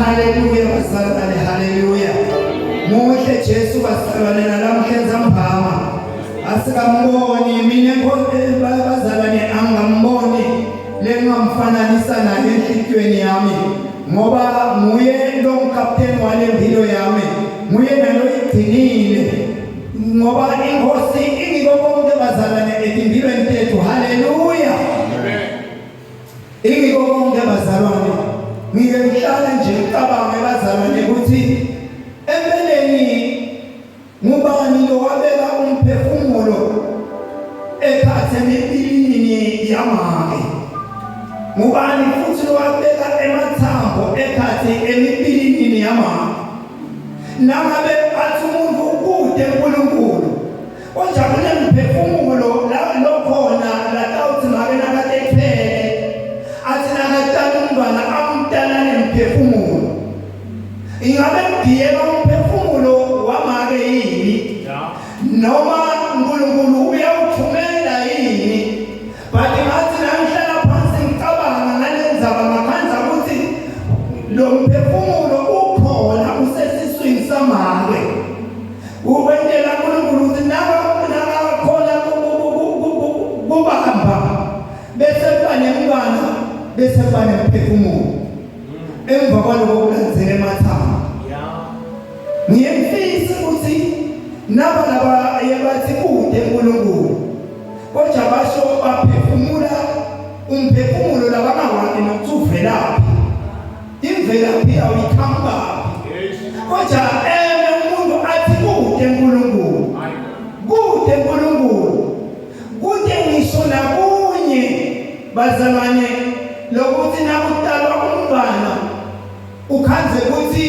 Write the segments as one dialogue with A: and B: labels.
A: Haleluya bazalwane, haleluya. Muhle Jesu bazalwane nalamuhla entsambama. Asikamboni mina bazalwane angamboni lengingamfananisa naye enhlitiyweni yami ngoba nguye lo mkapteni wale mpilo yami nguye naloyigcinile ngoba inkosi ingiko konke bazalwane etimpilweni tethu haleluya Ingiko konke bazalwane. Ngike ngihlale nje ngicabange bazalwane ukuthi empeleni ngubani lo wabeka umphefumulo ekhathe emibilini yamake. Ngubani futhi lo wabeka emathambo ekhathe emibilini yamake. Nangabe athi umuntu kude uNkulunkulu Kodwa kunemphefumulo la lokhona latawutsi make nakatethwele atsi nakatala umntwana amtala nemphefumulo. Ingabe kugiyeka umphefumulo wamake yini? Noma uNkulunkulu uyawuthumela yini? But ngathi nangihlala phansi ngicabanga ngalendzaba ngakhandza ukuthi lo mphefumulo ukhona usesiswini samake. Ukwentela uNkulunkulu ukuthi nakakhona kubamba bese kuba nemntwana bese kuba nemphefumulo emva kwaloko kulandzela emathambo ngiyemfisa ukuthi naba laba bathi kude uNkulunkulu kodwa basho baphefumula umphefumulo labangawati nokuthi uvelaphi Imvelaphi yawo iqhamukaphi? Kodwa eme umuntu athi kude uNkulunkulu. Kude uNkulunkulu. Kude ngisho nakunye bazalwane lokuthi nakutalwa umntwana ukhandze ukuthi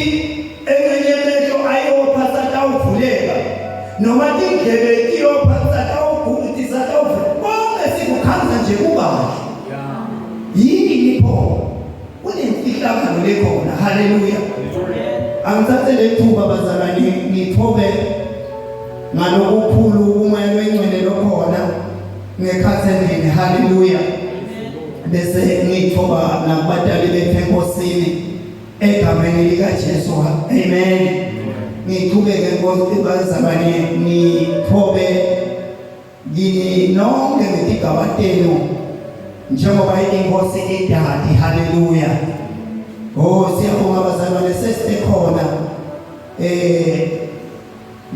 A: encenye emehlo ayopha satawuvuleka noma tindlebe tiyopha satawuvuleka konke sikukhandza nje kukahle yini pho Kunemfihlakalo lekhona. Haleluya. Angithathe lethuba bazalwane ngithobe ngalokukhulu umoya loyingcwele lokhona ngekhathi endlini. Haleluya. Bese ngithoba nakubatali bethu enkosini egameni likaJesu. Amen. Ngiqhubeke nkosi bazalwane ngithobe Kini nonke ngetigaba tenu njengoba inkosi idadi haleluya oh siyabonga bazalwane sesikhona eh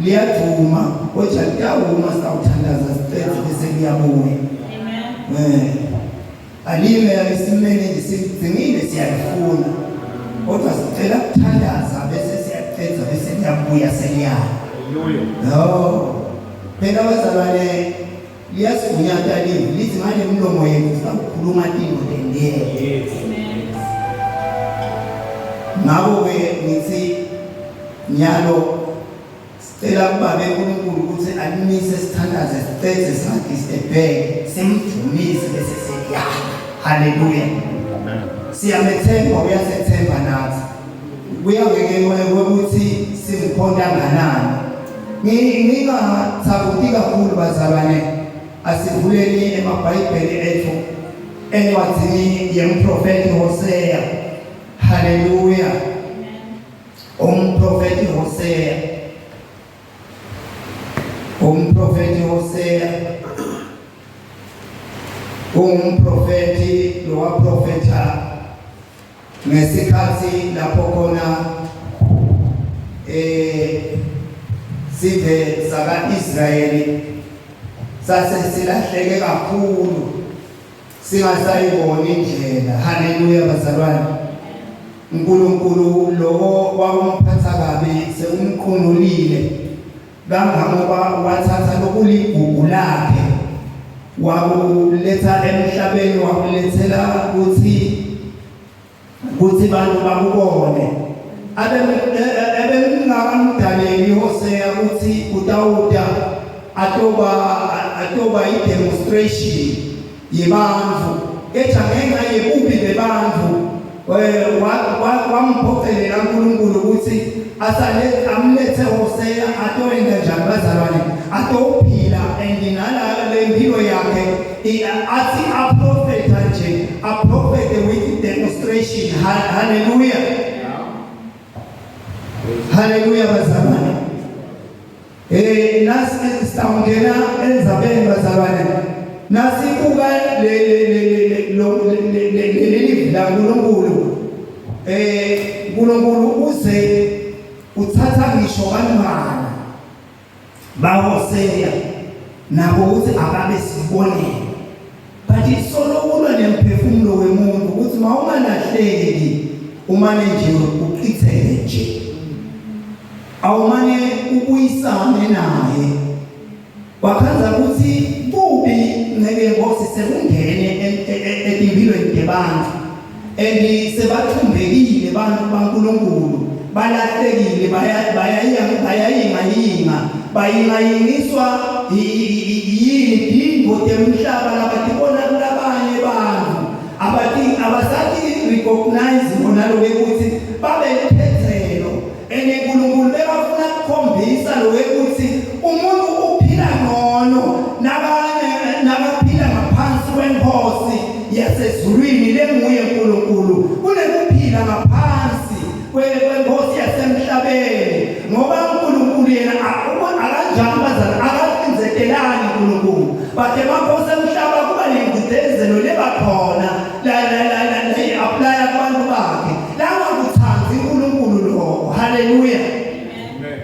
A: liyaduma kodwa liyawuma sawuthandaza sicela bese liyabuya amen eh alime alisimele nje sigcinile siyalifuna kodwa sicela kuthandaza bese siyaqeda bese liyabuya seliyana
B: haleluya
A: no phela bazalwane liyasigunyata livi lithi ngale mlomo yethu sakukhuluma tinto tendele ngakho-ke ngithi nyalo Sicela kuBaba uNkulunkulu ukuthi alimise sithandaze sicede singadistebheke simdumise bese siyala. Haleluya.
B: Amen.
A: Siyamethemba uyasethemba nathi. Kuya ngeke ukuthi simkhonta nganani. Ngingathakuti kakhulu bazalwane asivuleni emabhayibheli ethu encwadini yemprofethi Hosea. Haleluya. Umprofeti Hosea. Umprofeti Hosea ungumprofeti lowaprofetha ngesikhathi lapho khona eh sive saka-Israyeli sase silahleke kakhulu singasayiboni indlela haleluya bazalwane uNkulunkulu lowo wakumphatha kabi sekumqunulile kangangoba wathatha lokuligugu lakhe wakuletha emhlabeni wakulethela ukuthi ukuthi bantu bakubone abebengakamdaleli Hosea ukuthi utawuta atoba atoba i-demonstration yebantfu kepha ngenxa yebubi bebantfu eh, wamphoqelela uNkulunkulu ukuthi asale amlethe Hosea atoyenza njani bazalwane atophila and nala le mpilo yakhe athi aprofetha nje aprofete with demonstration haleluya. Haleluya bazalwane. Eh nasi sitawungena endzabeni bazalwane. Nasibuka le le le le leli laNkulunkulu. Eh uNkulunkulu uze uthatha ngisho bantwana baHoseya nabo ukuthi ababe sibonelo. But isolo kulwa nemphefumulo wemuntu ukuthi mawungalahleki umane nje uchitheke nje. Awumane ubuyisane naye. Wakhanza ukuthi kubi ngeke Nkosi sekungene etimpilweni tebantu and sebathumbekile bantu baNkulunkulu balahlekile bayayingayinga bayingayingiswa yini tintfo temhlaba labatibona kulabanye bantfu abati abasati recognize bona lokuthi babe liphethelo Ene uNkulunkulu bekafuna kukhombisa lokuthi umuntu uphila ngcono nabanye nabaphila ngaphansi kwenkosi yasezulwini lenguye uNkulunkulu kunekuphila ngaphansi kwenkosi yasemhlabeni ngoba uNkulunkulu yena akanjani bazana akacindzetelani uNkulunkulu but emakhosi emhlaba kuba nengcindezelo lebakhona la la la la apply kubantu bakhe langakuthandi uNkulunkulu lokho. Haleluya, amen.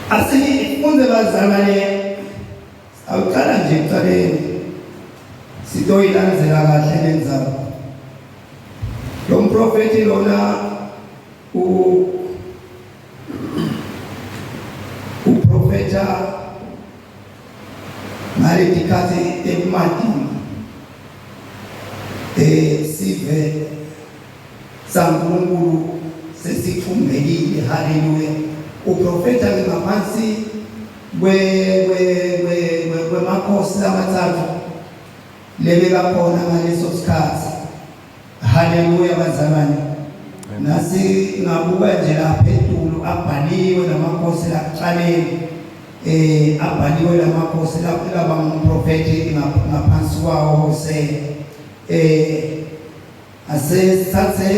A: Asifunde bazalwane, awuqala nje ekuqaleni sitoyilandzela kahle lendzaba. Lo mprofethi lona u uprofetha ngaletikhathi ekumatima eh sive saNkulunkulu sesithumbekile. Haleluya. Uprofetha ke ngaphansi kwe kwe kwe kwemakhosi lamathathu lebekakhona ngaleso sikhathi. Haleluya bazalwane. Nasi ngabuka nje lapha etulu abhaliwe lamakhosi lakuqaleni eh abhaliwe lamakhosi laba ngumprofeti ngaphansi kwawo Hosea eh asesithathe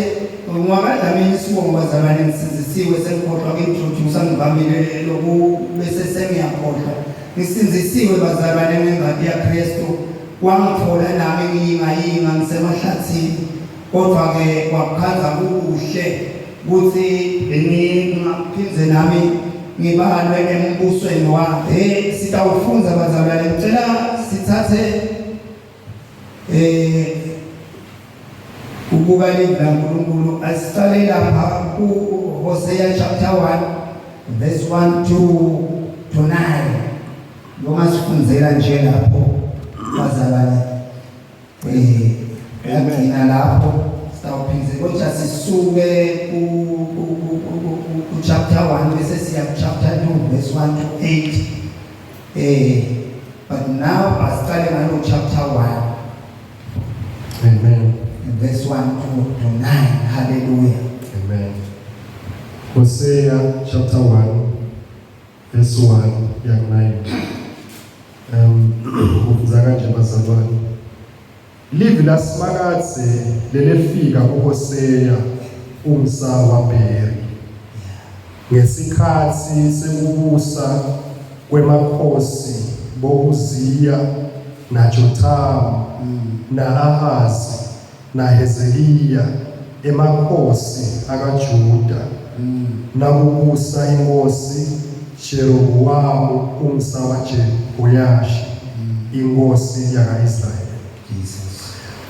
A: ngwakadlamini isibongo bazalwane ngisindisiwe sengikhohlwa ngintroduce ngivamile loku bese sengiyakhohlwa ngisindisiwe bazalwane ngengati yaKristu Wangithola nami ngiyingayinga ngisemahlathini kodwa-ke kwakukhanza kukuhle ukuthi ngingaphindze nami ngibalwe embusweni wakhe. Sitawufundza bazalwane, ngicela sithathe eh ukuba livi laNkulunkulu asiqale lapha ku-Hosea chapter 1 verse 1 to 9. Noma sifundzela nje lapho bazalwane eh yagcina lapho sitawuphindze kodwa sisuke ku ku chapter 1 bese siya ku chapter 2 verse 1 to 8 eh but now asiqale ngalo chapter 1.
B: Amen.
A: Verse 1 to 9. Hallelujah.
B: Amen. Hosea chapter 1 Verse 1 kuya ku-9. Um ufundza kanje bazalwane. Livi laSimakadze lelefika kuHoseya umsa waBheri ngesikhatsi sekubusa kwemakhosi bo-Uziya naJothamu na-Ahazi naHezekiya, emakhosi akaJuda, nakubusa inkhosi Jerobowamu, umsa waJehoyashi, inkhosi yaka-Israyeli.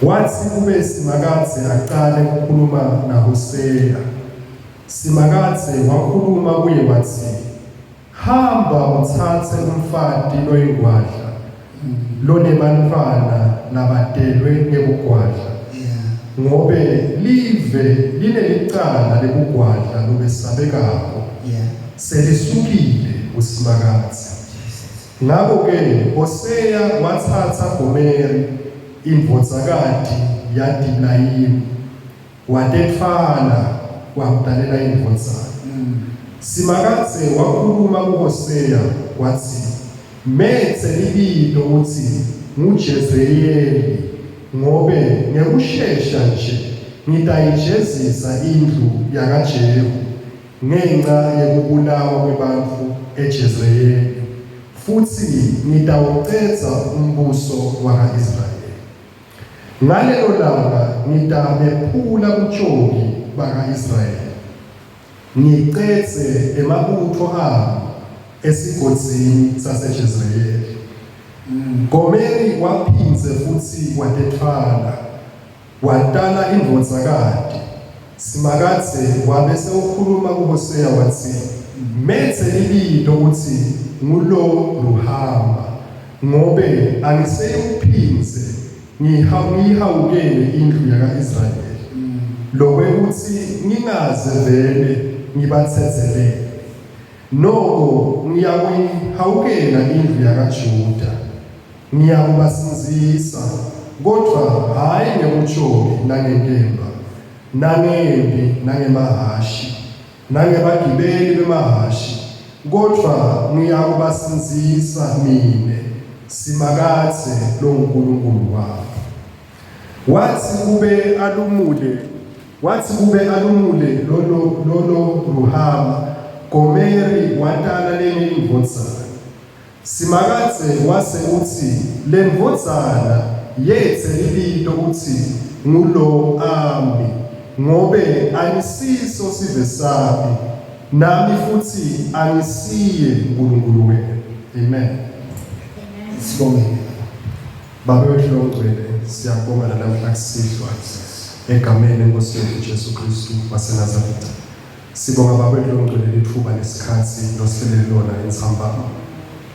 B: Watsi kube Simakadze acale kukhuluma naHoseya, Simakadze wakhuluma kuye watsi, Hamba utsatse umfati loyingwadla lonebantfwana labatelwe ngebugwadla, ngobe live linelicala lebugwadla lobesabekako, selisukile kuSimakadze. Ngako-ke Hoseya watsatsa Gomeri, indvodzakati yaDiblayimu, Watetfwala wamtalela indvodzana. Simakadze wakhuluma kuHoseya watsi, Metse libito utsi nguJezreyeli, ngobe ngekushesha nje ngitayijezisa indlu yakaJehu. ngenca yekubulawa kwebantfu eJezreyeli, futsi ngitawucedza umbuso waka-Israyeli. Ngalelo langa ngitabephula butjoki baka-Israyeli, ngicedze emabutfo abo esigodzini saseJezreyeli. Gomeri waphindze futsi watetfwala, watala indvodzakati. Simakadze wabe sewukhuluma kuHoseya watsi, Metse libito utsi nguLo-Ruhama, ngobe angiseyuphindze ngiyihawukele indlu yaka-Israyeli, lokwekutsi ngingaze vele ngibatsetselele. Noko ngiyakuyihawukela indlu yakaJuda, ngiyakubasindzisa, kodvwa hhayi ngebutjoki nangenkemba, nangemphi nangemahhashi, nangebagibeli bemahhashi, kodvwa ngiyakubasindzisa mine, Simakadze longuNkulunkulu wabo. Watsi kube alumule, watsi kube alumule lolo lolo Ruhama, Gomeri watala lenye indvodzana. Simakadze wase utsi, Lendvodzana yetse libito utsi nguLo-Ami, ngobe anisiso sive sami, nami futsi angisiye Nkulunkulu wenu. Amen.
A: Sibonge.
B: Babe wetfu longcwele, siyakubonga nalamhla kusihlwa egameni lenkosi yetfu Jesu Kristu waseNazaretha. Sibonga Babe wetfu longcwele litfuba nesikhatsi losihlelele lona entsambama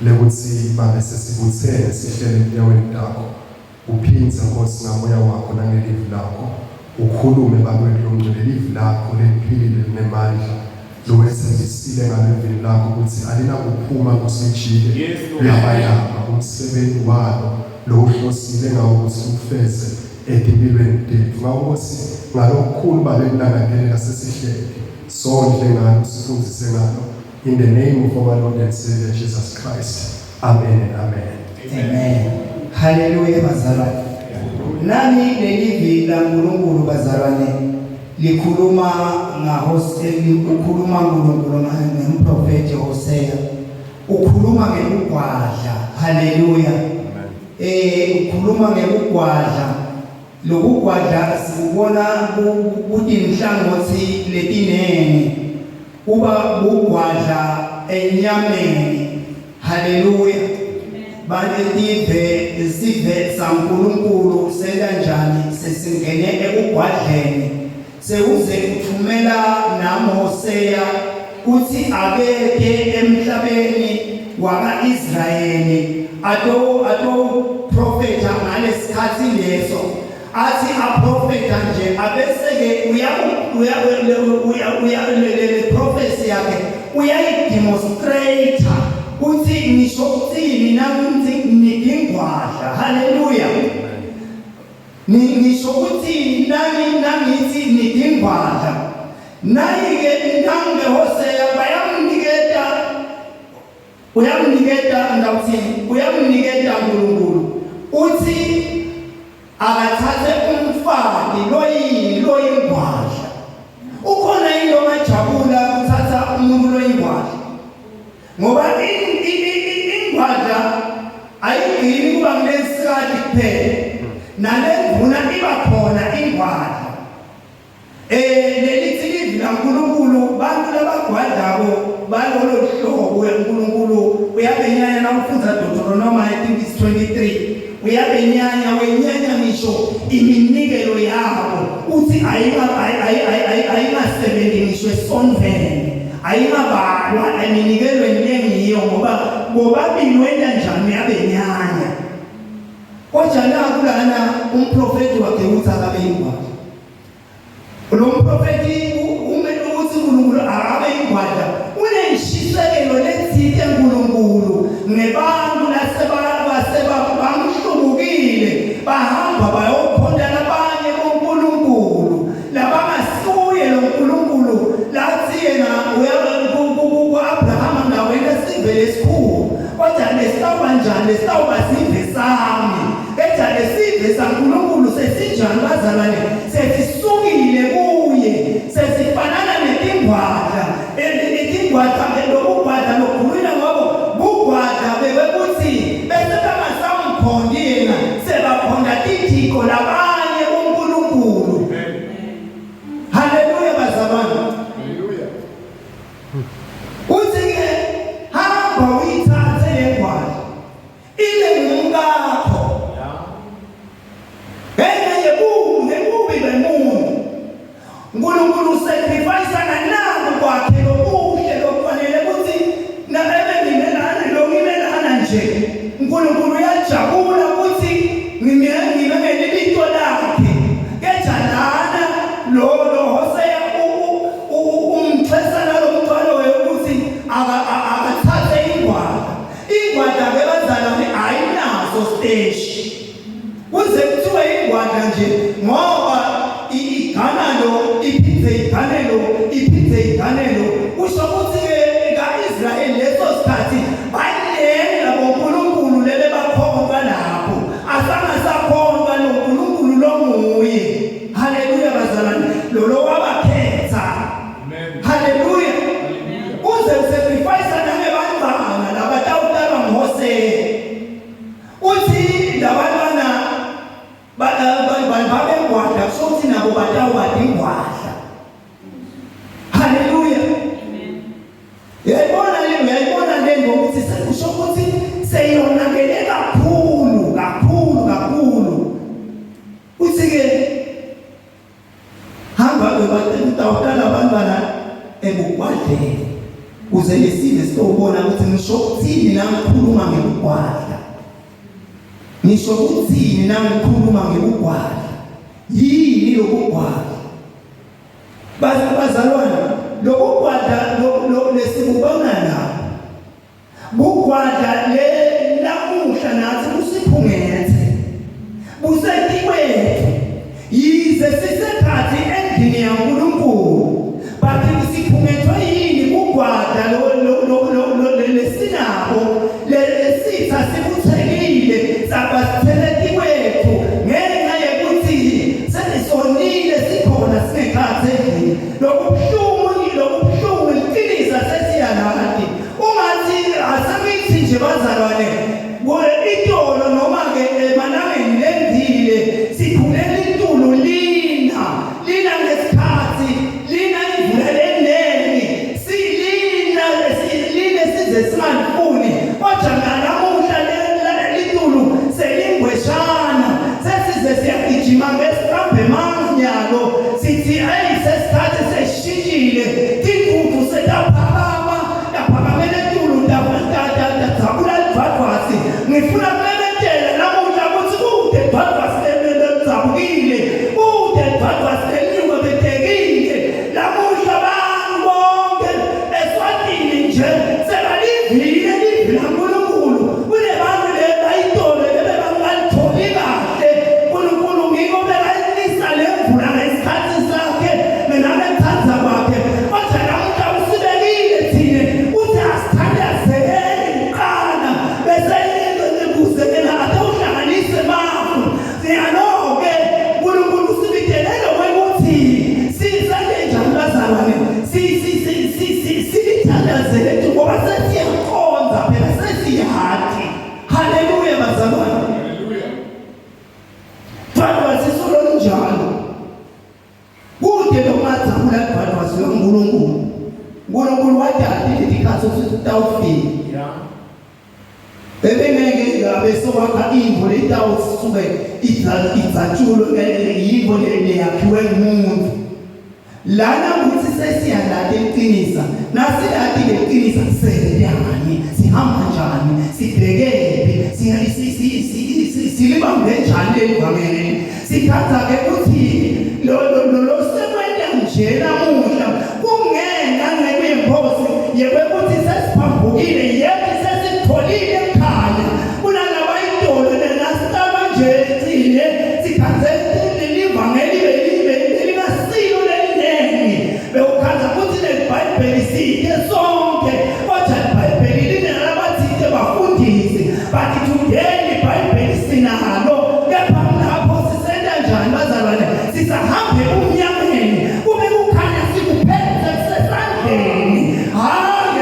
B: lekutsi Babe sesibutsene sihlele etinyaweni takho. Uphindze Nkosi ngamoya wakho nangelivi lakho ukhulume Babe wetfu longcwele livi lakho leliphilile linemandla lowetsembisile ngalo evini lakho kutsi alinakuphuma Nkosi lijike yabayaba umsebenti walo lowuhlosile ngawo kutsi ufeze etimphilweni tetfu. Ngako Nkosi ngalokukhulu Babe kulangadelela sesihleli sondle ngalo sifundzise ngalo in the name of our Lord and Savior Jesus Christ. Amen and amen.
A: Amen. Haleluya bazalwane. Nani lelivi laNkulunkulu bazalwane likhuluma ngaHosea ukhuluma uNkulunkulu ngemprofeti Hosea ukhuluma ngekugwadla. Haleluya. Ukhuluma ngekugwadla. Lokugwadla sikubona kutinhlangothi letinengi. Kuba bugwadla enyameni. Haleluya. Banetive sive saNkulunkulu senta njani sesingene ekugwadleni sewuze uthumela naMoseya kutsi akete emhlabeni waka-Israyeli ato ato profetha ngalesikhatsi leso athi aprofetha nje abese-ke uya uya uya uya le prophecy yakhe uyayidemonstrate uthi ngisho ukuthini nangithi nidingwadla haleluya ngisho ukuthini nani nangithi nidingwadla nayi-ke nange Hosea bayamniketa uyamniketa ngawuthini uyamniketa uNkulunkulu uthi akathathe umfati loyini loyingwadla ukhona yini ongajabula kuthatha umuntu loyingwadla ngoba ingwadla ayigcini kuba kulesikhathi kuphela nalendvuna iba khona ingwadla Eh lelithi livi laNkulunkulu bantu labagwadlako balolo hlobo uNkulunkulu uyabenyanya nawufundza Deuteronomy I think it's 23 uyabenyanya wenyanya ngisho iminikelo yabo uthi ayingasebenzi ngisho esonveni ayingabalwa eminikelweni lengiyo ngoba bobabili wenta njani uyabenyanya kodwa naku lana umprofeti wakhe uthi akabe ingwadla Lo mprofethi umele ukuthi uNkulunkulu akabe ingwadla unenshisekelo letsite uNkulunkulu ngebantu lasebamhlubukile bahamba bayokhonta labanye boNkulunkulu labangasuye lo Nkulunkulu lathi yena ku-Abrahama ngawena sive lesikhulu kodwa lesitawuba njani lesitawuba sive sami Eja lesive saNkulunkulu sesinjani bazalwane? Sesisukile kuye, sesifanana netingwadla. Ingwadla lokugwadla lokhulula ngoba bugwadla bebekuthi bese bangasamkhondi yena sebakhonda tithixo labanye boNkulunkulu. Haleluya bazalwane.
B: Haleluya.
A: Uthi ke hamba uyithathe le ngwadla ibe ngumkakho. Ngenxa yebubi ngebubi bemuntu. uNkulunkulu usacrifice naku kwakhe lokuhle lokufanele ukuthi na ebe ngimelana lo ngimelana nje. uNkulunkulu uyajabula ukuthi ngime ngime ngelibito lakhe. Keja lana lo lo Hosea umxhesa nalomthwalo wokuthi akathathe ingwadla. Ingwadla ke bazalwane ayinaso stage. Kuze kuthiwe ingwadla nje ngoba igana lo iphinde igane lo iphinde igane lo kusho ukuthi ke ka-Israyeli leso sikhathi baningi labonkulunkulu lele bakhonka lapho asangasakhonka lo nkulunkulu longuye. Haleluya bazalwane, lo lo wabakhetha. Haleluya. Uze usacrifice nangebantwana labatawutalwa nguHosea. Uthi labantwana babengwadla kusho ukuthi nabo batawuba ingwadla. Haleluya. Uyayibona le uyayibona le ngokuthi sekusho ukuthi seyonakele kakhulu kakhulu kakhulu. Uthi ke Hamba ke utawutala abantwana ebugwadleni kuze lesive sitobona ukuthi ngisho ukuthini nangikhuluma ngebugwadla. Ngisho ukuthini nangikhuluma ngebugwadla. Yini lobugwadla? Bazalwane, lobugwadla lesibubona la Bugwadla le lamuhla nathi busiphungethe. Busetikwethu. Yize sisekhathi endlini yaNkulunkulu. But siphungethwe yini bugwadla lo lo lo lo lesinabo lesitha sibuthelile sabasitheletikwethu ngenxa yekuthi sesisonile sikhona singekhathi endlini. Lokubuhlungu lokubuhlungu liqinisa sesiyalati. Ungathi asengithi nje bazalwane itolo noma ke emalangeni lendile sikhulela intulu lina lina ngesikhathi lina imvula leningi silina siline size singalifuni kodwa nanamuhla litulu selingweshana sesize siyagijima ngesiqambe manyalo sithi ayi sesikhathi seshintshile tinkukhu setaphakama Yaphakamela etulu tadzabula lidvwadvwasi. Ngifuna kumemetela namuhla ukuthi kude lidvwadvwasi lelidzabukile, kude lidvwadvwasi lelinyukebetekile. Lamuhla abantu bonke eSwatini nje sebalivile livi laNkulunkulu. Kunebantu lebayitolo lebebangalitholi kahle. Nkulunkulu ngiko bekayinisa le mvula ngesikhathi sakhe nangekuthanda kwakhe. Kodwa namuhla usibekile thina uthi asithandazeni kuqala bese kuze yena atewuhlanganise mafu. Siyalo-ke uNkulunkulu usibitele lokwekuthi sisale njani bazalwane silithandazele ngoba sesiyakhonza phela sesiyati. Haleluya bazalwane.
B: Haleluya.
A: Bantu basisolo lunjalo. Kude nokungathula kubhadwa sikaNkulunkulu. uNkulunkulu wadala isikhathi sokuthi utawufika.
B: Yeah.
A: Bebengeke ngabe sowakha indlu letawusuke idzatshulwe yinto leyakhiwe ngumuntu. Lana ukuthi sesiyalati iqinisa, nasilati leqinisa senzani, sihamba njani, sibhekephi, silibambe njani leli vangeli. Sithatha ke ukuthi lo lo lo sekwenta nje namuhla kungena nceku yenkosi yekuthi sesiphambukile yebo sesitholile ekhaya kunalaba itolo nasiqala nje thine sikhanze livangeli belibe lingasilo lelinengi bewukhanza ukuthi lelibhayibheli side sonke kodwa libhayibheli linalabathile bafundisi but today libhayibheli sinalo kepha lapho sisenta njani bazalwane sisahambe umnyameni kube kukhanya sikuphethe kusesandleni. Hhayi.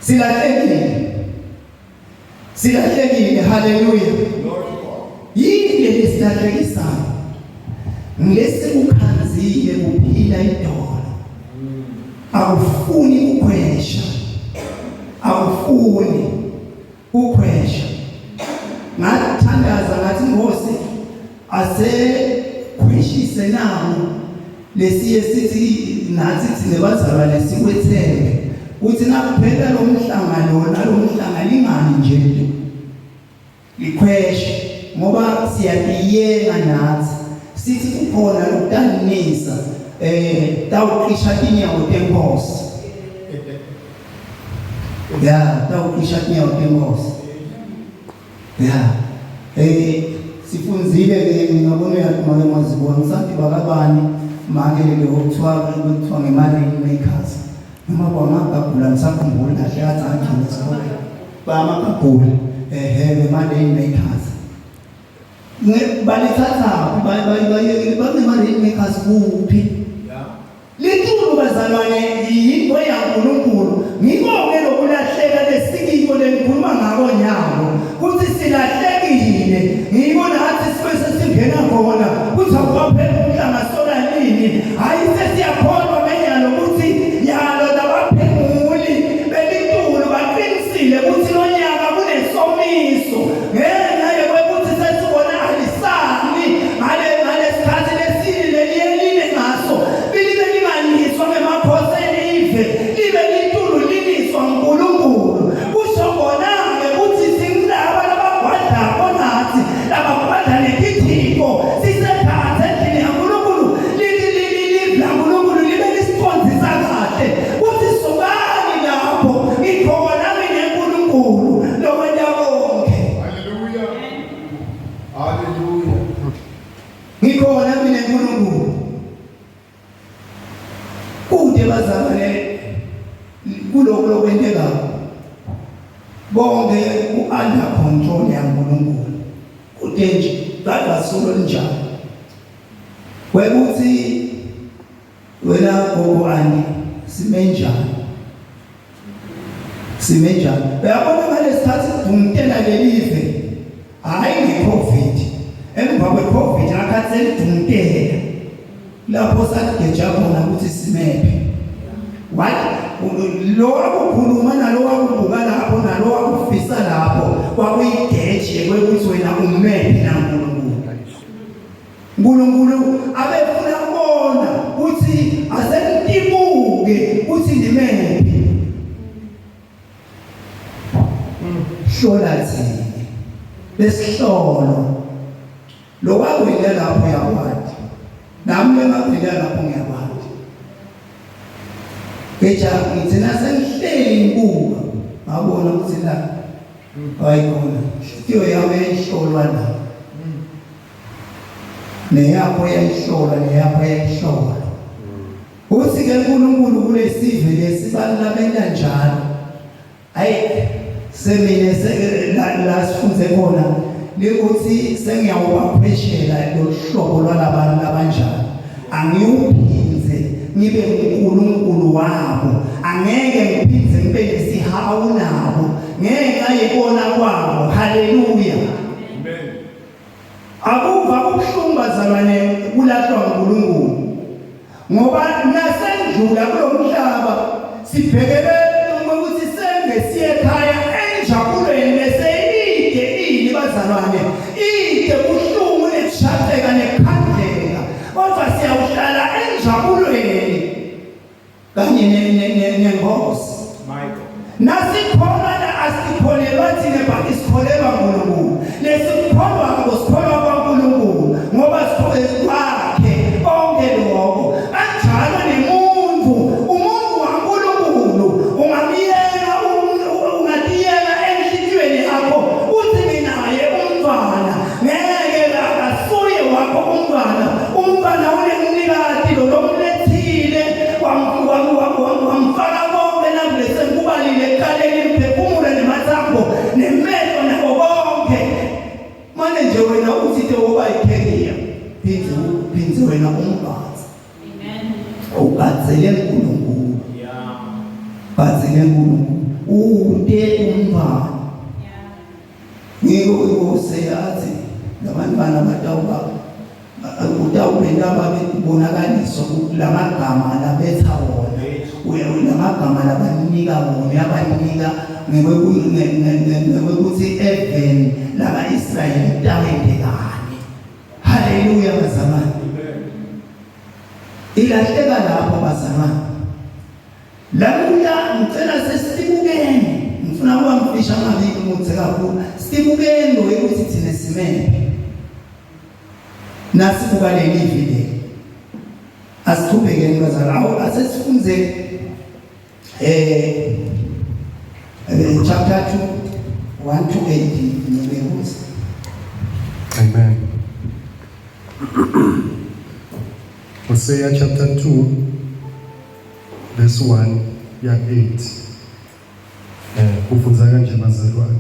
A: Silahlekile. Silahlekile, haleluya. Yini leli silahlekisayo? Ngesikukhanzile kuphila idolo. Akufuni kukhwesha. Akufuni kukhwesha. Ngathandaza ngathi Nkosi asekhweshise nawo lesiye sithi nathi thina bazalwane sikwethembe uthi nakuphela lo mhlangano nalo mhlangano ingani nje likhweshe ngoba siyatiyenga nathi sithi kukhona lokutanisa eh tawuqisha tinyawo tenkosi ya tawuqisha tinyawo tenkosi Ya. Eh sifunzile ke ngabona uyathi make mazibona ngisathi bakabani make lo kuthiwa kuthiwa ngema-rain makers noma kwamagagula ngisakhumbula kahle kathi angigcina esikoleni bamagagula ehe ngema-rain makers balithathaphi banema-rain makers kuphi Litulu bazalwane yinto yaNkulunkulu. Ngiko-ke lokulahleka lesikiko lengikhuluma ngako nyalo kuthi silahlekile. Ngiko nathi sibe sesingena khona kuthi akwaphela umhlanga sola nini. Hayi sesiyakholwa ngenyalo ukuthi yalo labaphenguli belitulu baqinisile ukuthi lonyaka kunesomiso ngenxa yokuthi sesibona alisani ngale ngalesikhathi lesini leliyeline ngaso libe linganiswa ngemakhosi elive libe litulu liniswa nguNkulunkulu kusho kona-ke ukuthi singilaba labagwadlako nathi labagwadla netithixo sisekhathe endlini yaNkulunkulu live laNkulunkulu libe lisiqondisa kahle kuthi sukani lapho ngikhona mina uNkulunkulu lokwenta konke
C: Hallelujah. Hallelujah.
A: Ngikhona mina uNkulunkulu. Kude bazalwane kulokhu lokwentekayo. Konke ku-under control yaNkulunkulu. Kude nje kadwa solo linjalo. Kwekuthi wena gogo andi sime njani? Sime njani? Uyabona ngalesikhathi kudumtela lelive hayi ngeCovid. Emva kweCovid ngakhathi selidumtela lapho sageja khona ukuthi simephi. What lo wakukhuluma nalo wakubuka lapho nalo wakufisa lapho kwakuyigeje kwekuthi wena umephi naNkulunkulu. uNkulunkulu abefuna kubona ukuthi asekutibuke ukuthi ndimephi. Hlola thina besihlolo lo wakwenda lapho uyakwati nami lengakwenda lapho ngiyakwati Geja ngithi nasengihleli ngibuka ngabona ukuthi la hayi khona inhliziyo yami yayihlolwa la neyakho yayihlolwa neyakho yayihlolwa uthi ke uNkulunkulu kulesizwe lesi bantu labenta njalo hayi semine la sifunze khona likuthi sengiyawubapheshela lo hlobo lwalabantu labanjalo angiwuphindze ngibe uNkulunkulu wabo angeke ngiphindze ngibe nesihawu nabo ngenxa yekona kwabo haleluya
C: Amen.
A: Akuva kubuhlungu bazalwane kulahlwa uNkulunkulu. Ngoba nasendlula kulomhlaba sibhekele ukuthi senge siye ekhaya enjabulweni beseyide ini bazalwane. Ide buhlungu nekushaqeka nekukhandleka kodwa siyawuhlala enjabulweni kanye nenkosi.
C: Michael.
A: Nasikholwa la asikholelwa thina but sikholelwa uNkulunkulu. Lesikholwa sikholwa kwaNkulunkulu ngoba sikholelwa kwakhe konke lokho. Kanjalo nemuntu, umuntu waNkulunkulu ungamyeka ungatiyeka enhlitiyweni yakho uthi nginaye umntwana ngeke akasuye wakho umntwana umntwana unemnikati lo lomlethile wamfaka konke nakulese ngikubalile ekuqaleni imiphefumulo nemathambo nemehlo nako konke mane nje wena uthi te woba yikheliya phindze phindze wena umbhazi
D: Amen.
A: ubhadzele uNkulunkulu
C: Yeah.
A: bhadzele uNkulunkulu. Ute umntwana. Ngiko iHosea athi labantwana batawuba utawubenta babe tibonakaliso lamagama labetha wona lamagama labanika wona uyabanika ngekwekuthi eveni laka-Israyeli kutawendekani. Haleluya bazalwane. Ilahleka lapho bazalwane. Lamuhla ngicela sesibukeni ngifuna kuba mfisha ngabi umuthe kakhulu sibukeni lo ukuthi thina simephi nasibuka leli vi leli asiqhubekeni bazalwane awu asesifunze eh, eh chapter 2 1 to 8 ngibuza.
B: Amen. Hosea chapter 2 verse 1 ya 8. Eh kufundza kanje bazalwane.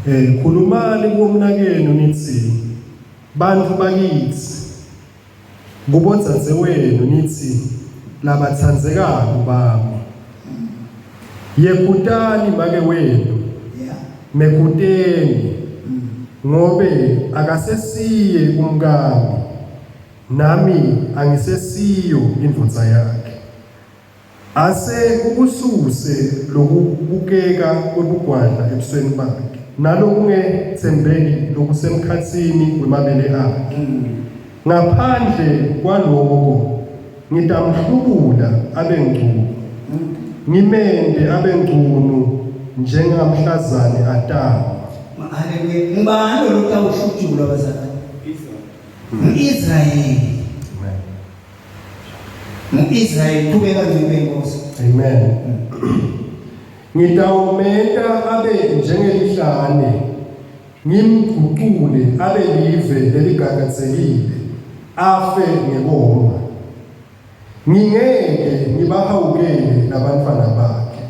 B: Eh khulumani kumnakenu nithi bantfu bakithi kubodzadzewenu nithi labatsandzekako bami. Yekhutani make wenu mekhuteni ngobe akasesiye umkami nami angisesiyo indvodza yakhe. Ase ukususe lokubukeka kwebugwadla ebusweni bakhe nalokungetsembeki lokusemkhatsini wemabele akhe. Ngaphandle kwaloko ngitamhlubula abe ngcunu, ngimende abe ngcunu njengamhlazane atalwa.
A: Haleluya. Ngubani lo lotawuhlutshulwa bazalwane? Ngu-Israyeli. Ngu-Israyeli qhubeka nceku yenkosi.
B: Amen. Ngitawumenta abe njengelihlane, ngimgucule abe live leligagadzekile, afe ngekoma. Ngingeke ngibahawukele labantfwana bakhe,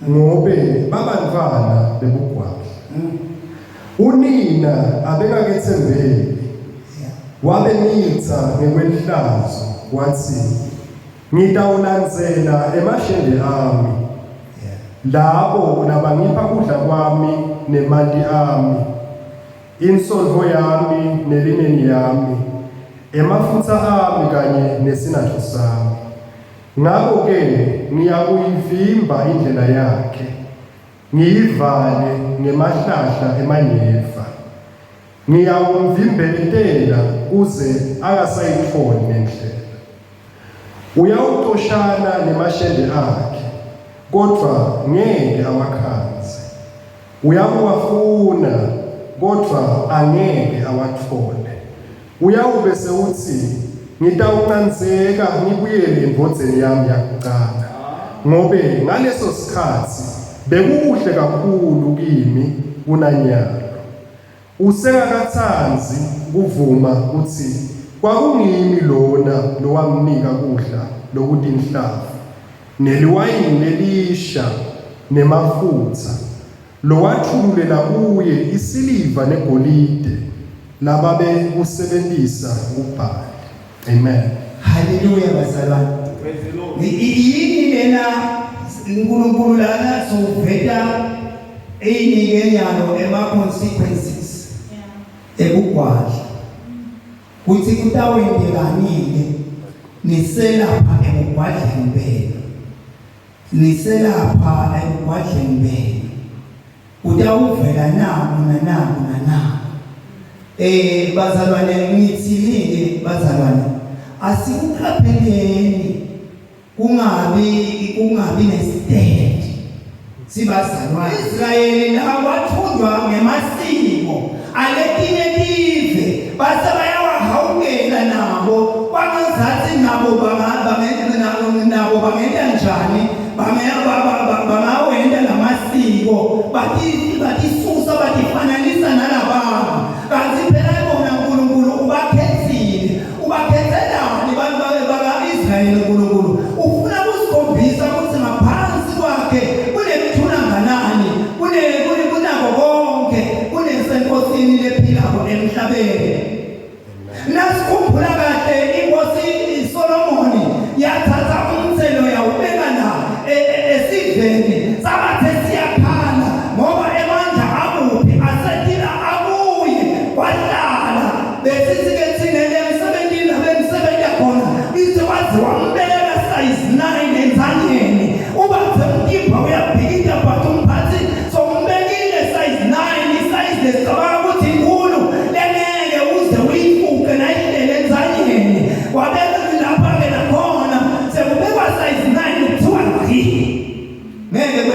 B: ngobe babantfwana bebugwadla. Unina abekaketsembeki, wabe mitsa ngekwelihlazo, watsi, Ngitawulandzela emashende ami, labo labangipha kudla kwami nemanti ami, insontfo yami nelineni yami, emafutsa ami kanye nesinatfo sami. Ngako-ke ngiyakuyivimba indlela yakhe, ngiyivale ngemahlahla emanyeva. Ngiyawumvimbetela kuze angasayitfoli nendlela. Uyawucoshana nemashende akhe, kodvwa ngeke awakhandze. Uyakuwafuna, kodvwa angeke awatfole. Uyawube sewutsi, Ngitawuncandzeka ngibuyele endvodzeni yami yakucala, ngobe ngaleso sikhatsi bekukuhle kakhulu kimi kunanyalo. Usengakatsandzi kuvuma kutsi kwakungimi lona lowamnika kudla lokutinhlavu, neliwayini lelisha, nemafutsa, lowatfululela kuye isiliva negolide lababekusebentisa kuBhali. Amen.
A: Haleluya bazalwane. Yini lena uNkulunkulu lana sowuveta eyinike nyalo ema consequences ekugwadla kuthi kutawenzekani-ke niselapha ebugwadleni benu niselapha ebugwadleni benu Utawuvela naku nanaku nanaku. Eh bazalwane ngithini-ke bazalwane asikuqapheleni kungabi kungabi nestand sibazalwane Israyeli la wathunjwa ngemasiko aletinye tive base bayawahawukela nabo kwangazathi nabo nabo bangenta njani bangawenta lamasiko batisusa batifananisa nalabantu kanti phela bona uNkulunkulu ubakhethile ubakhethelani abantu baka-Israyeli uNkulunkulu ufuna kusikhombisa ukuthi ngaphansi kwakhe kunemthuna nganani kunako konke kunesenkosini lephilako emhlabeni Nasikhumbula kahle inkosi Solomoni yathatha umthelo yawubeka la e, e, esiveni sabathe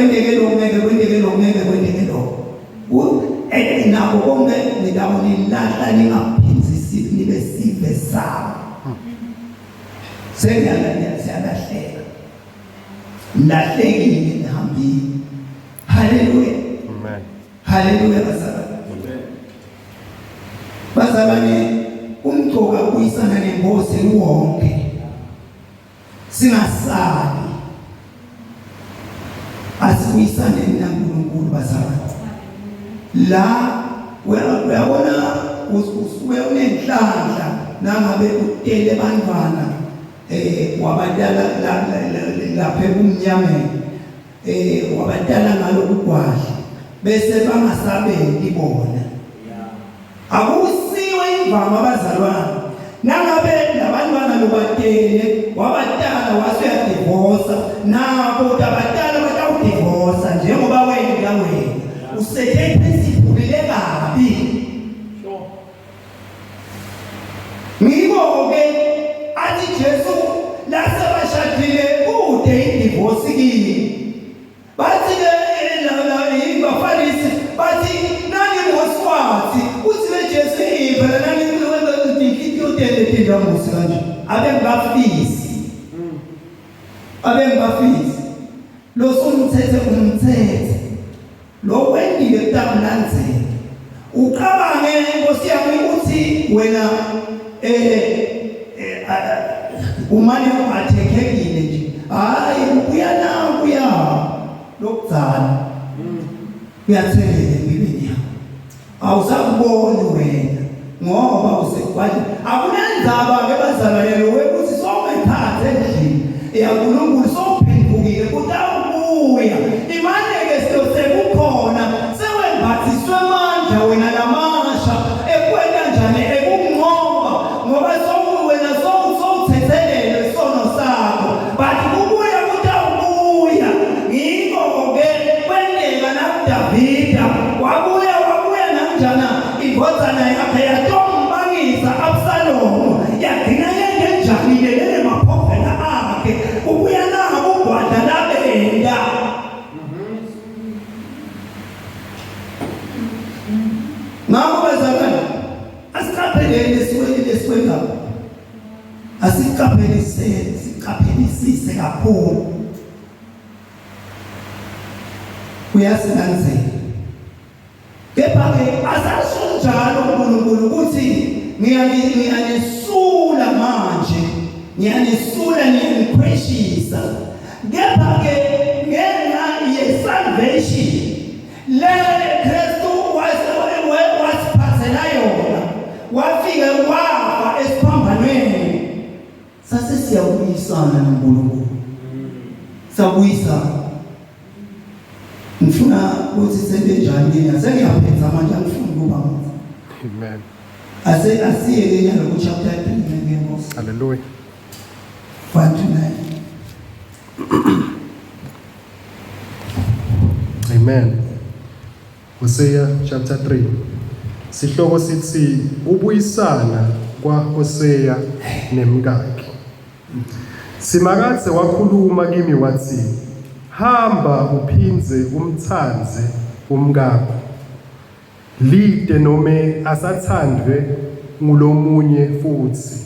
A: kwenteke lokhu, ngeke kwenteke lokhu, ngeke kwenteke lokhu. Nako konke nitawunilahla ningaphindzisi nibe sive sami. Sengiyalahleka. Lahlekile nihambile. Haleluya.
B: Amen.
A: Haleluya bazalwane.
C: Amen.
A: Bazalwane umgcoka kubuyisana nenkosi wonke. Singasali. Asibuyisane naNkulunkulu bazalwane. La uyabona usuke unenhlanhla nangabe utele bantwana eh wabatala lapha ebumnyameni eh wabatala ngalokugwadla bese bangasabeki bona akusiwe imvama abazalwane nangabe labantwana lobatele wabatala wase uyadivosa nabo tabatala batawudivosa njengoba wena wena usethe iprinciple lekabi. Ngiko-ke athi Jesu lasebashadile kude idivosi kini. Bathi-ke eh, baFarisi bathi nani Mosi wathi uthi le Jesu ivela nani inhliziyo tele tinda Mosi kanje abe ngibafisi abe ngibafisi lo sumthethe umthethe Lo wendile kutakulandzela. Ucabange Nkosi yami ukuthi wena eh, eh umane ungathekekile nje. Hayi ubuya na kuya lokudzala. Kuyatheleka empilweni yakho. Awusakuboni wena ngoba usekwazi. Akunandzaba ke bazalwane lo wekuthi songekhathi endlini yaNkulunkulu sophendukile kutawubuya. Imane-ke sekukhona sewembathiswe amandla wena lamasha ekwenta njani ekunqoba ngoba wena sowuthethelelwe isono sakho but kubuya kutawubuya. Ngiko-ke kwenteka nakuDavida wabuya wabuya nanjana indvodzana yakhe yatombangisa Absalomu yagcina yente njani lele maphovela akhe kubuya nabo ugwadla labenda. Ngakho bazalwane asiqapheleni esiweni lesiwenzayo, asiqapheliseni siqaphelisise kakhulu. Uyasilandzela. Kepha-ke asasho njalo uNkulunkulu ukuthi ngiyanisula manje, ngiyanisula ngiyanikhweshisa. Kepha-ke ngenxa ye-salvation le Kristu wasiphathela yona, wafike wafa esiphambanweni. Sase siyabuyisana noNkulunkulu. Sabuyisana. Ngifuna ukuthi sente njani mina sengiyaphetha manje angifuni ukuba muzi.
B: Amen.
A: Ase asiye ke nyalo ku chapter 3 ngenkosi.
B: Hallelujah.
A: 1 to 9.
B: Amen. Hosea chapter 3. Sihloko sithi ubuyisana kwaHosea nemkakhe. Simakadze wakhuluma kimi wathi, Hamba uphindze umtsandze umkakho. Lite nome asathandwe ngulomunye futsi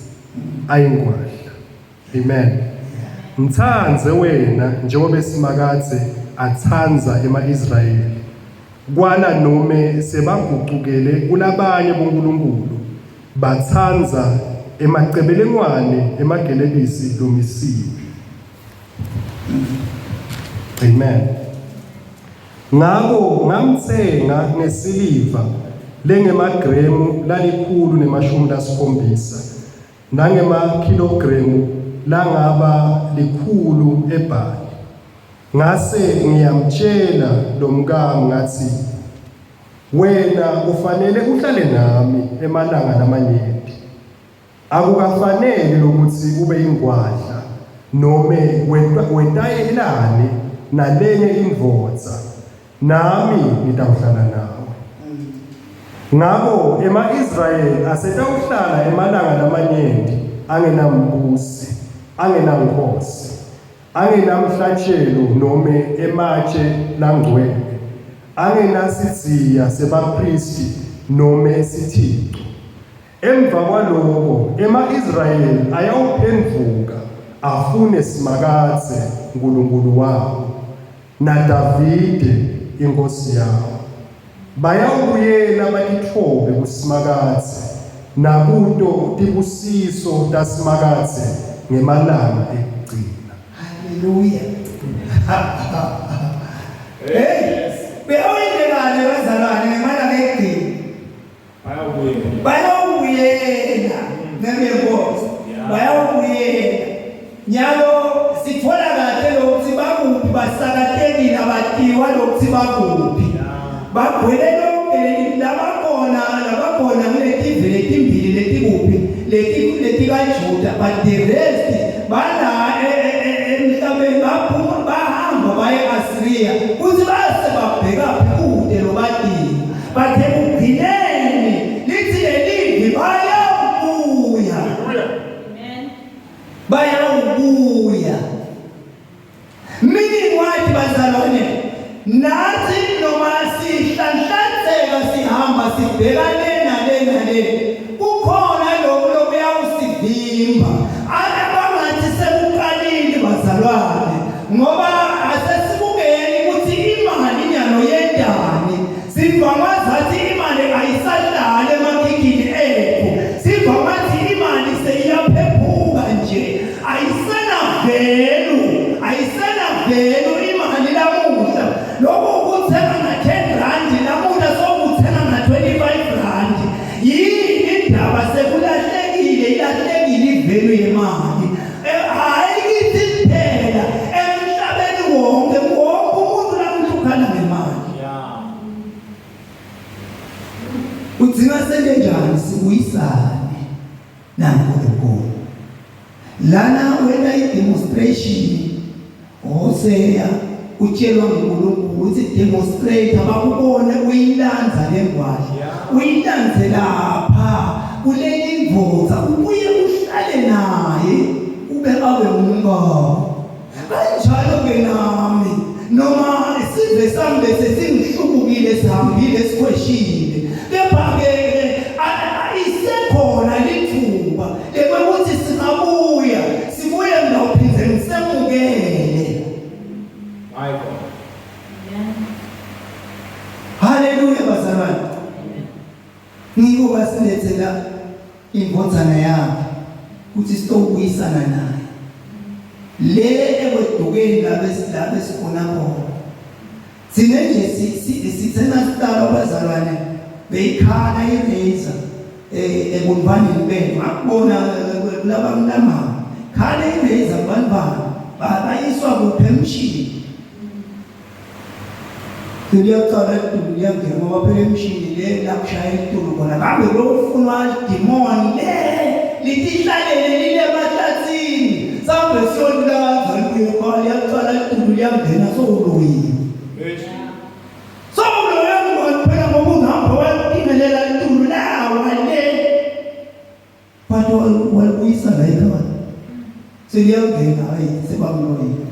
B: ayingwadla. Amen. Mtsandze wena njengobe Simakadze atsandza ema-Israyeli, kwala nome sebagucukele kulabanye bonkulunkulu, batsandza emacebelengwane emagelebisi lomisiwe. Amen. Ngako ngamtsenga ngesiliva lengemagremu la-170 nangemakhilogremu langaba likhulu ebhali. Ngase ngiyamtshela lomkami ngatsi, Wena kufanele uhlale nami emalanga lamanyenti. Akukafaneli lokutsi ube yingwadla nome wetayelane nalenye indvodza, nami ngitawuhlala nawe. Ngako ema-Israyeli asetawuhlala emalanga lamanyenti angenambusi, angenankhosi. angenamhlatshelo nome ematshe langcwele, angenasidziya sebaphristi nome sithico. Emva kwaloko ema-Israyeli ayawuphendvuka afune Simakadze Nkulunkulu wawo naDavide inkhosi yawo. Bayawubuyela batitfobe kuSimakadze nakuto tibusiso taSimakadze ngemalanga ekugcina.
A: Haleluya. Hey, uyawendlelani bazalwane ngemalanga ekugcina?
C: Bayawubuyela.
A: Bayawubuyela ngebenkosi. Bayawubuyela. Nyalo sithola kahle lokuthi bakuphi basakatekile abatiwa lokuthi bakuphi. Bagcwele lonke labakhona labakhona kuletive letimbili letikuphi leti letikaJuda but the rest bala e, e, e, emhlabeni baphuma bahamba baye Assyria kuthi base babhekaphi kude lobatini But ekugcineni lithi lelivi bayawubuya.
D: Amen.
A: Bayawubuya. Meaning what bazalwane? Nathi noma sihlanhlatheka sihamba sibheka le nale nale. Kukhona lokhu lokuyawusivimba. Abangathi sekuqalile bazalwane ngoba asesibukeni ukuthi imali nyalo yendani Siva ngazathi imali ayisahlali emakhikhini ethu. Siva ngathi imali seyiyaphephuka nje. Ayisena value, ayisena value imali lamuhla. Lokhu ukuthenga nga-10 rand lamuhla sokuthenga nga-25 rand. Yini indaba sekulahlekile ilahlekile ivalue yemali. Eh, hhayi kithi kuphela emhlabeni wonke wonke umuntu lamuhla ukhala ngemali. Udzinga sente njani sibuyisane naNkulunkulu. Lana wena i-demonstration Hosea utshelwa nguNkulunkulu ukuthi demonstrate abakubone uyilanza lengwadla uyilanze lapha kuleli ndvodza ubuye uhlale naye ube abe ngumngane Kanjalo ke nami noma isive sami bese singihlubukile sihambile sikhweshile kepha ke isekhona lithuba lekwekuthi singabuya sibuye ngawuphinde ngisemukele.
C: My God.
A: Haleluya bazalwane. Ngiko basilethela indvodzana yakhe kutsi sitobuyisana naye. Le ekwedukeni la la besikhona khona. Thina nje sithena siqala bazalwane beyikhala irazor eh ebunvaneni bethu ngakubona eh, kulaba mnama khala irazor kubantwana bayiswa kuphi emshini Liyaqala litulu liyangena ngoba phela emshini le la kushaya litulu khona kambe lokufunwa lidimoni le litihlalele lile emahlathini sambe siyolilanza libuye khona liyaqala litulu liyangena sowuloyiwe sowuloye ngubani phela ngoba uhamba watingelela litulu lawa le But walibuyisa la ekhaya. Seliyangena hayi sebamloyile.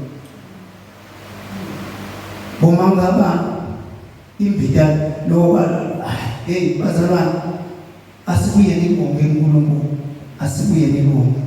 A: Bomangabani imbita lo hey bazalwane asibuyeni ibonge uNkulunkulu asibuyeni ibonge.